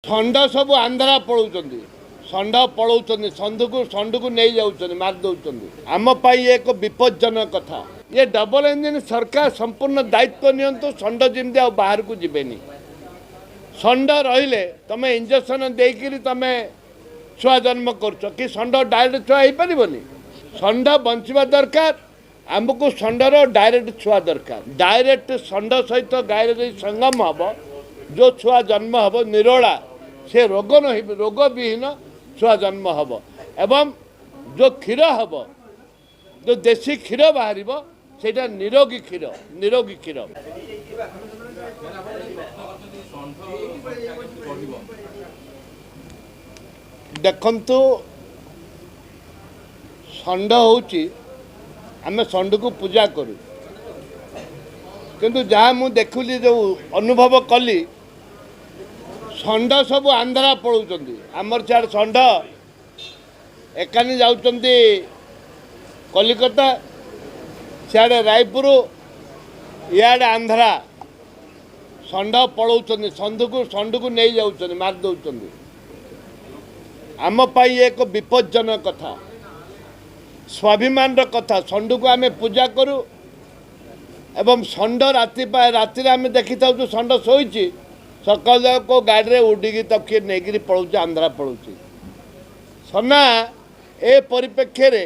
ଷଣ୍ଢ ସବୁ ଆନ୍ଧ୍ରା ପଳାଉଛନ୍ତି, ଷଣ୍ଢ ପଳାଉଛନ୍ତି, ଷଣ୍ଢକୁ ଷଣ୍ଢକୁ ନେଇଯାଉଛନ୍ତି, ମାରି ଦେଉଛନ୍ତି। ଆମ ପାଇଁ ଏକ ବିପଜ୍ଜନକ କଥା। ଇଏ ଡବଲ ଇଞ୍ଜିନ୍ ସରକାର ସମ୍ପୂର୍ଣ୍ଣ ଦାୟିତ୍ୱ ନିଅନ୍ତୁ, ଷଣ୍ଢ ଯେମିତି ଆଉ ବାହାରକୁ ଯିବେନି। ଷଣ୍ଢ ରହିଲେ ତୁମେ ଇଞ୍ଜେକ୍ସନ୍ ଦେଇକିରି ତୁମେ ଛୁଆ ଜନ୍ମ କରୁଛ କି ଷଣ୍ଢ ଡାଇରେକ୍ଟ ଛୁଆ ହେଇପାରିବନି। ଷଣ୍ଢ ବଞ୍ଚିବା ଦରକାର, ଆମକୁ ଷଣ୍ଢର ଡାଇରେକ୍ଟ ଛୁଆ ଦରକାର। ଡାଇରେକ୍ଟ ଷଣ୍ଢ ସହିତ ଗାଈର ଯଦି ସଙ୍ଗମ ହେବ, ଯେଉଁ ଛୁଆ ଜନ୍ମ ହେବ ନିରୋଳା, ସେ ରୋଗ ନ ରୋଗବିହୀନ ଛୁଆ ଜନ୍ମ ହେବ ଏବଂ ଯେଉଁ କ୍ଷୀର ହେବ, ଯେଉଁ ଦେଶୀ କ୍ଷୀର ବାହାରିବ, ସେଇଟା ନିରୋଗୀ କ୍ଷୀର, ନିରୋଗୀ କ୍ଷୀର। ଦେଖନ୍ତୁ, ଷଣ୍ଢ ହେଉଛି, ଆମେ ଷଣ୍ଢକୁ ପୂଜା କରୁ, କିନ୍ତୁ ଯାହା ମୁଁ ଦେଖିଲି, ଯେଉଁ ଅନୁଭବ କଲି, ଷଣ୍ଢ ସବୁ ଆନ୍ଧ୍ରା ପଳାଉଛନ୍ତି। ଆମର ସିଆଡ଼େ ଷଣ୍ଢ ଏକାନି ଯାଉଛନ୍ତି କଲିକତା, ସିଆଡ଼େ ରାୟପୁର, ଇଆଡ଼େ ଆନ୍ଧ୍ରା। ଷଣ୍ଢ ପଳାଉଛନ୍ତି, ଷଣ୍ଢକୁ ଷଣ୍ଢକୁ ନେଇଯାଉଛନ୍ତି, ମାରି ଦେଉଛନ୍ତି। ଆମ ପାଇଁ ଏକ ବିପଜ୍ଜନକ କଥା, ସ୍ୱାଭିମାନର କଥା। ଷଣ୍ଢକୁ ଆମେ ପୂଜା କରୁ ଏବଂ ଷଣ୍ଢ ରାତି ରାତିରେ ଆମେ ଦେଖିଥାଉଛୁ ଷଣ୍ଢ ଶୋଇଛି, ସକାଳ ଯାକ କେଉଁ ଗାଡ଼ିରେ ଉଡ଼ିକି ତାକୁ କିଏ ନେଇକିରି ପଳାଉଛି, ଆନ୍ଧ୍ରା ପଳାଉଛି। ସନା ଏ ପରିପ୍ରେକ୍ଷୀରେ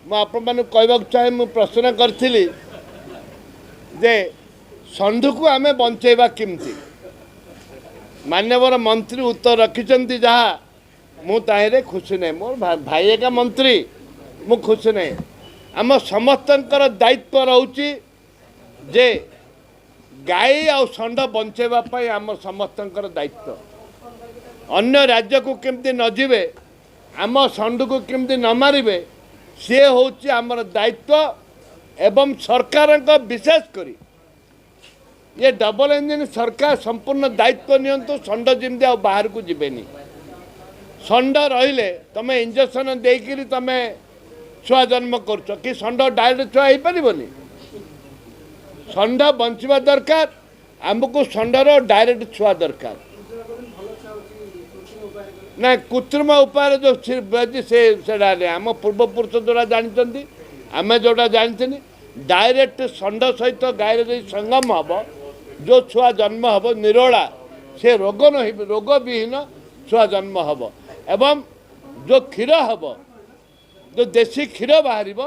ମୁଁ ଆପଣମାନଙ୍କୁ କହିବାକୁ ଚାହେଁ, ମୁଁ ପ୍ରଶ୍ନ କରିଥିଲି ଯେ ଷଣ୍ଢକୁ ଆମେ ବଞ୍ଚେଇବା କେମିତି? ମାନ୍ୟବର ମନ୍ତ୍ରୀ ଉତ୍ତର ରଖିଛନ୍ତି ଯାହା, ମୁଁ ତାହିଁରେ ଖୁସି ନାହିଁ। ମୋର ଭାଇ ଏକା ମନ୍ତ୍ରୀ, ମୁଁ ଖୁସି ନାହିଁ। ଆମ ସମସ୍ତଙ୍କର ଦାୟିତ୍ୱ ରହୁଛି ଯେ ଗାଈ ଆଉ ଷଣ୍ଢ ବଞ୍ଚେଇବା ପାଇଁ ଆମ ସମସ୍ତଙ୍କର ଦାୟିତ୍ୱ। ଅନ୍ୟ ରାଜ୍ୟକୁ କେମିତି ନ ଯିବେ, ଆମ ଷଣ୍ଢକୁ କେମିତି ନ ମାରିବେ, ସିଏ ହେଉଛି ଆମର ଦାୟିତ୍ୱ। ଏବଂ ସରକାରଙ୍କ ବିଶେଷ କରି ଇଏ ଡବଲ ଇଞ୍ଜିନ୍ ସରକାର ସମ୍ପୂର୍ଣ୍ଣ ଦାୟିତ୍ୱ ନିଅନ୍ତୁ, ଷଣ୍ଢ ଯେମିତି ଆଉ ବାହାରକୁ ଯିବେନି। ଷଣ୍ଢ ରହିଲେ ତୁମେ ଇଞ୍ଜେକ୍ସନ୍ ଦେଇକିରି ତୁମେ ଛୁଆ ଜନ୍ମ କରୁଛ କି ଷଣ୍ଢ ଡାଇରେକ୍ଟ ଛୁଆ ହେଇପାରିବନି। ଷଣ୍ଢ ବଞ୍ଚିବା ଦରକାର, ଆମକୁ ଷଣ୍ଢର ଡାଇରେକ୍ଟ ଛୁଆ ଦରକାର। ନା, କୃତ୍ରିମ ଉପାୟରେ ଯେଉଁ ସେ ସେଇଟା ଆମ ପୂର୍ବପୁରୁଷ ଯେଉଁଟା ଜାଣିଛନ୍ତି, ଆମେ ଯେଉଁଟା ଜାଣିଛନ୍ତି, ଡାଇରେକ୍ଟ ଷଣ୍ଢ ସହିତ ଗାଈର ଯଦି ସଙ୍ଗମ ହେବ, ଯେଉଁ ଛୁଆ ଜନ୍ମ ହେବ ନିରୋଳା, ସେ ରୋଗ ନ ରୋଗବିହୀନ ଛୁଆ ଜନ୍ମ ହେବ ଏବଂ ଯେଉଁ କ୍ଷୀର ହେବ, ଯେଉଁ ଦେଶୀ କ୍ଷୀର ବାହାରିବ,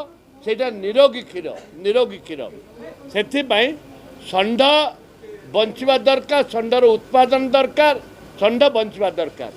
ସେଇଟା ନିରୋଗୀ କ୍ଷୀର, ନିରୋଗୀ କ୍ଷୀର। ସେଥିପାଇଁ ଷଣ୍ଢ ବଞ୍ଚିବା ଦରକାର, ଷଣ୍ଢର ଉତ୍ପାଦନ ଦରକାର, ଷଣ୍ଢ ବଞ୍ଚିବା ଦରକାର।